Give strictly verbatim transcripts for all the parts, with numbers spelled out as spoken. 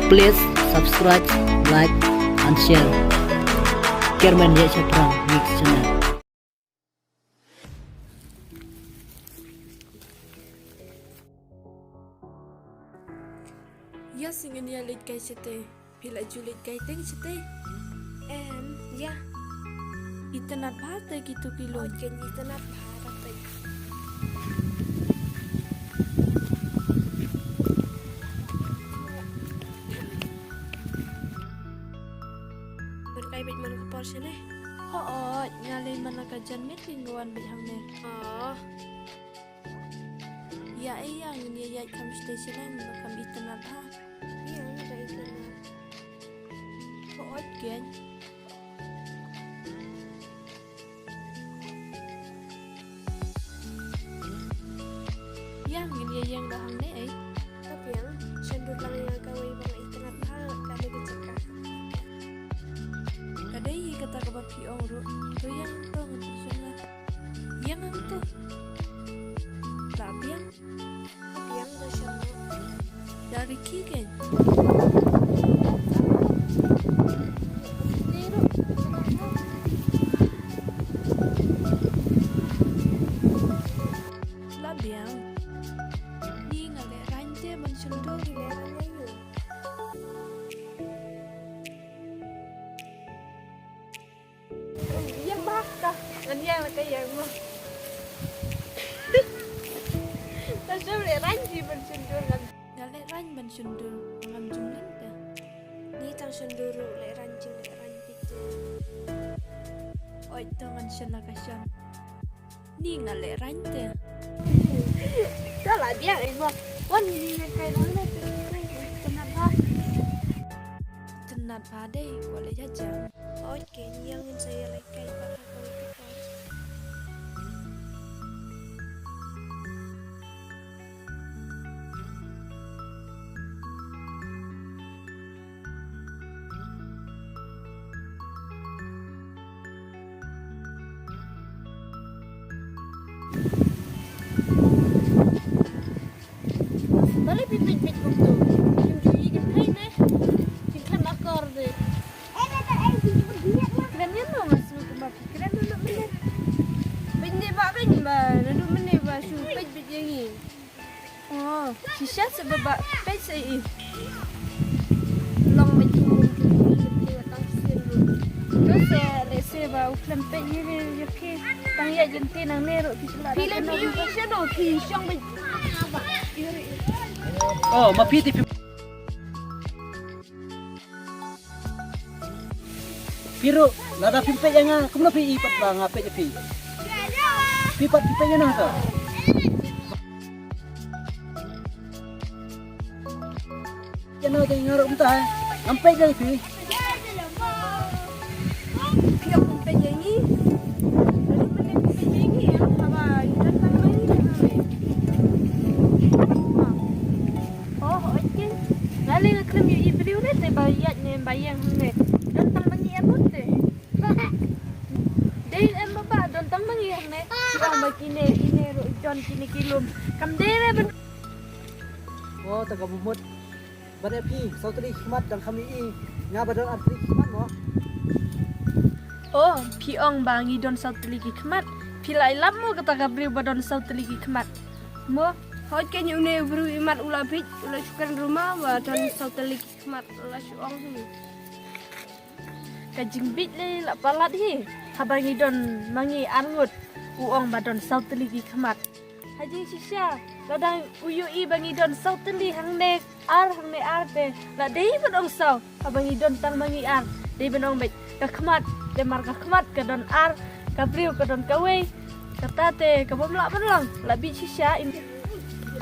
Please subscribe, like and share. Kermen ya Chaprang Mix Channel. Ya singen ya leit kai chete. Phi la ju leit kai teng chete. Em, ya. Itynnad bha te kitu ki lum. Ken itynnad bha te. Ban kai beit man ka por shane. Hooid, nga lei man la ka janmiet ki ngwan beit hangne. Oh. Ya, eh, ya, ngin ya, ya, kam station, kam itynnad bha. Ya, kam itynnad. Hooid, ken. Ya, ngin ya, yang dah hangne, eh. Tapi yang, sendul lang yang kawai bang itynnad bha, kada kecekah. Kada i kata kaba phi ong ruh, tu yang tu ngan tu. Yang ang tu. La biang. Biang da shan. Dari ki ken. La biang. Ni nga leh rang te ban sendul. Ni leh rang ayu. Yang baka. Ngan yang la ka yang mo. Ta shu leh rang ji ban sendul ngan. Nga leh rang ban sendul ngam jinglen te. Ni tang sendul ruh leh rang ji leh rang ji. Oi to ngan shen la ka shen. Ni nga leh rang te. Ka la biang ai mo. Wan ni ngan kai rang te. Itynnad bha. Itynnad bha dei ko leh jajang. Oi ke ni yang ngin sa ya leh kai bha. Balei phi peit peit kumtu? Kim ju i kim thei ne? Kim khlem akor de. Kren ïa no ma shu kumba phi kren naduh mynne. Peit ne ba peit ba naduh mynne ba shu peit peit ïa ngi. Oh, shisha se ba ba peit se i. Long me tu tu tu tu tang sien ru. To se le se ba u khlem peit ïa le ïa phi. Tang ïa jin ti nang ne ru phi sla. Phi le phi ïa sha no phi shong peit. Oh, ma phi ti phi. Phi ruh, lada phim peit ïa nga, kumno phi i pat ba nga peit ïa phi? Phi pat phi peit ïa nga to. Ïa nga te nga ruh mynta, eh. Ngam peit ïa phi. Phi ïa peit ïa ngi. Lalu phi peit ïa ngi, eh, haba ïa ka tang ïa ngi. Oh, okay. Nga lei nga khlem ïohi briew ne te ba ïaid ne ba ïeng hangne. Don tang ma ngi em mut te. Dei em ba ba don tang ma ngi hangne. Ki ong ba kine kine ruh don kine ki lum. Kam dei re ban. Oh, ta ka bamut. Ba dei phi saw tylli ki khmat dang kham ïohi. Nga ba don ar tylli ki khmat mo. Oh, phi ong ba ngi don saw tylli ki khmat. Phi la ïalap mo kata ka briew ba don saw tylli ki khmat. Mo, hooid kein une u briew imat u la bieit, u la shu kren ruma ba don saw tylli ki khmat, u la shu ong hi. Ka jingbieit lei la palat hi, haba ngi don ma ngi ar ngut, u ong ba don saw tylli ki khmat. Ha jingshisha, lada u ïohi ba ngi don saw tylli hangne ar, hangne ar te, la dei ban ong saw, haba ngi don tang ma ngi ar, dei ban ong beit, ka khmat, te mar ka khmat ka don ar, ka briew ka don kawei, kata te ka bym lah ban long, la bieit shisha im.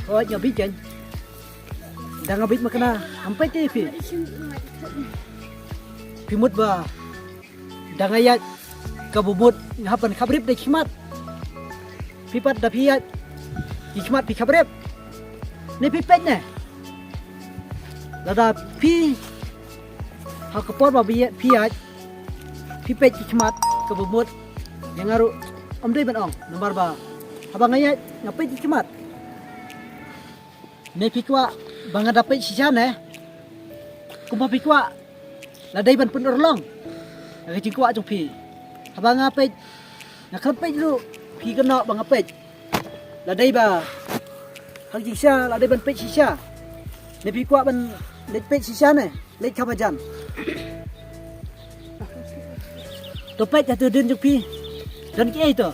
Oh, nga bieit kein. Da nga bieit ma kane, am peit te phi. Phi mut ba da nga ïaid ka bamut nga hap ban khabrip da ki khmat. Phi pat da phi ïaid ki khmat phi khabrip. Ne phi peit ne. Lada phi ha ka por ba phi ïaid, phi ïaid phi peit ki khmat ka bamut. Ïa nga ruh ym dei ban ong namar ba haba nga ïaid nga peit ki khmat. Ne phi kwah ba nga da peit shisha ne? Kumba phi kwah, la dei ban pynurlong ïa ka jingkwah jong phi. Haba nga peit, nga khlem peit ruh, phi kynnoh ba nga peit. La dei ba ha ka jingshisha, la dei ban peit shisha. Ne phi kwah ban leit peit shisha ne leit kaba jan? To peit hato don jong phi. Don kiei to?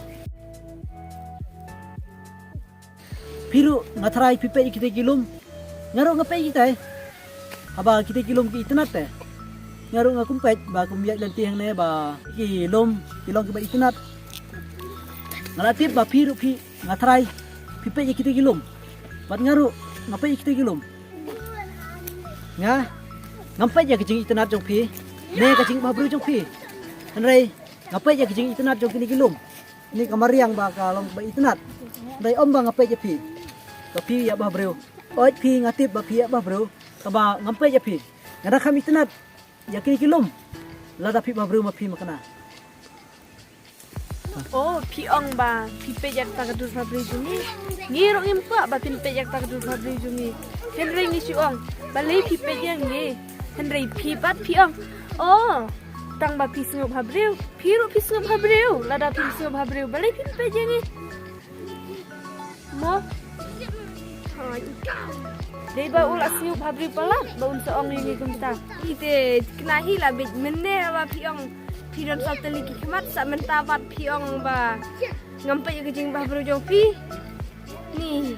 Phi ruh nga tharai phi peit ïa kita ki lum. Nga ruh nga peit ïa kita. Haba kita ki lum ki itynnad te, nga ruh nga kum peit ba kum ïaid lynti hangne ba ki lum ki long kiba itynnad. Nga la tip ba phi ruh phi, nga tharai phi peit ïa kita ki lum. Bad nga ruh nga peit ïa kita ki lum. Nga, ngam peit ïa ka jingitynnad jong phi ne ka jingbhabriew jong phi. Hynrei nga peit ïa ka jingitynnad jong kine ki lum. Kine ka mariang ba ka long ba itynnad. Hynrei ym ba nga peit ïa phi ba phi ïa bhabriew. Oi phi, nga tip ba phi ïa bhabriew, kaba ngam peit ïa phi. Nga dang kham itynnad ïa kine ki lum. Lada phi bhabriew ma phi ma kane. Oh, phi ong ba phi peit ïa kata ka dur bhabriew jong ngi. Ngi ruh ngim kwah ba phin peit ïa kata ka dur bhabriew jong ngi. Hynrei ngi shu ong balei phi peit ïa ngi. Hynrei phi pat phi ong, oh, tang ba phi sngewbha briew. Phi ruh phi sngewbha briew. Lada phi sngewbha briew, balei phi peit ïa ngi? Mo? Dei ba u la sngewbha briew palat ba un sa ong ïa ngi kumta. Ite kena hi la bit mynne ba phi ong phi don saw tylli ki khmat, sa mynta pat phi ong ba ngam peit ïa ka jingbhabriew jong phi. Ni.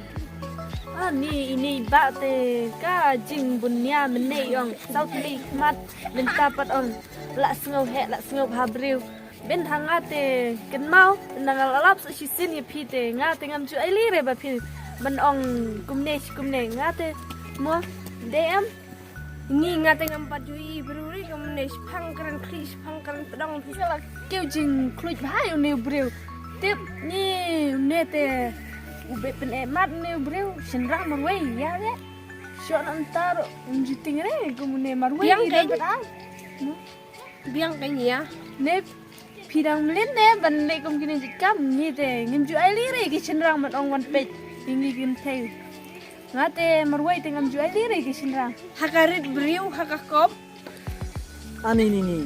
Ah, ni, ini ba te ka jingbun nia mynne ong saw tylli ki khmat, mynta pat ong la sngew heh, la sngewbha briew. Bin ha nga te kynmaw, na nga la lap sa shisien ïa phi te, nga te ngam ju ai lei re ba phi ban ong kumne shi kumne, nga te mo, dei em. Ngi nga te ngam pat ju i briew re kumne, shipang kren khlieh, shipang kren pdong, phi sa la kiew jingkhluit bha ïa une u briew. Tip ni une te u beh pyneh mat une u briew, shynrang marwei ïa le. Shuh na mynta ruh ngim ju tieng re kumne marwei. Biang ïa ke? Biang ka nia. Ne phi dang mlien ne ban leh kum kine jait kam, ngi te ngim ju ai lei re ki shynrang ban ong wan peit ïa ngi kynthei. Nga te marwei te ngam ju ai lei re ki shynrang. Ha ka rit briew ha ka kop. Ani ni ni.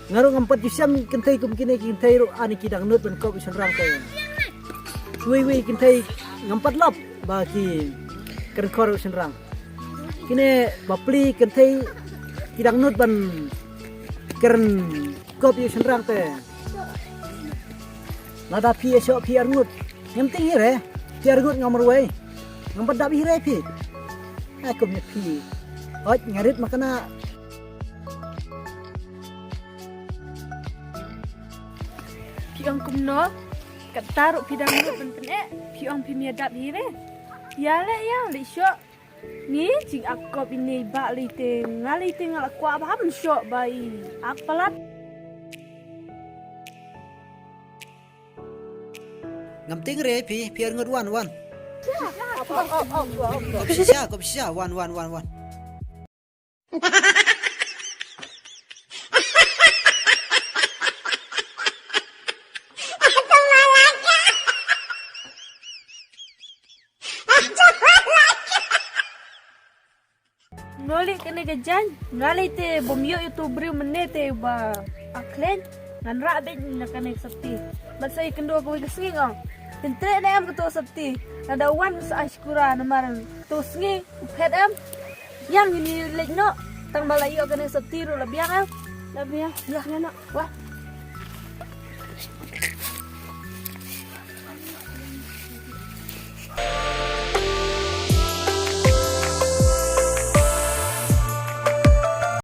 Nga ruh ngam pat ju shem kynthei kum kine ki kynthei ruh, ani ki dang nud ban kop ïa u shynrang te. Wei wei kynthei ngam pat lap ba ki kren khor ïa u shynrang. Kine bapli kynthei ki dang nud ban kren kop ïa u shynrang te. Lada phi ïa shoh phi arngut, ngam tieng hi re. Phi arngut nga marwei, ngam pat dap hi re phi. Ai kum ïa phi. Hooid nga rit ma kane. Phi ong kumno? Katta ruh phi dang nud ban pyneh, phi ong phim ïa dap hi re. Ïa leh ïa leh shoh. Ngi jingak kop ine i bah lei te, nga lei te nga la kwah bha ban shoh ba i ak palat. Ngam tieng re phi, phi arngut wan wan. Kop shisha, kop shisha, wan wan wan wan. Noli kane ka jaiñ, nga lei te bym ïoh ïa uto u briew mynne te ba a khlaiñ, ngan rah beit na kane ka sopti. Bad sa ïa kynduh kawei ka sngi nga ong, pyntreh ne em kato ka sopti, lada wan sa ai shkura namar kato ka sngi u phet em. Ïa ngin ïa leit noh, tang ba la ïoh kane ka sopti ruh la biang em. La biang. Ïa. Ïa noh. Wah.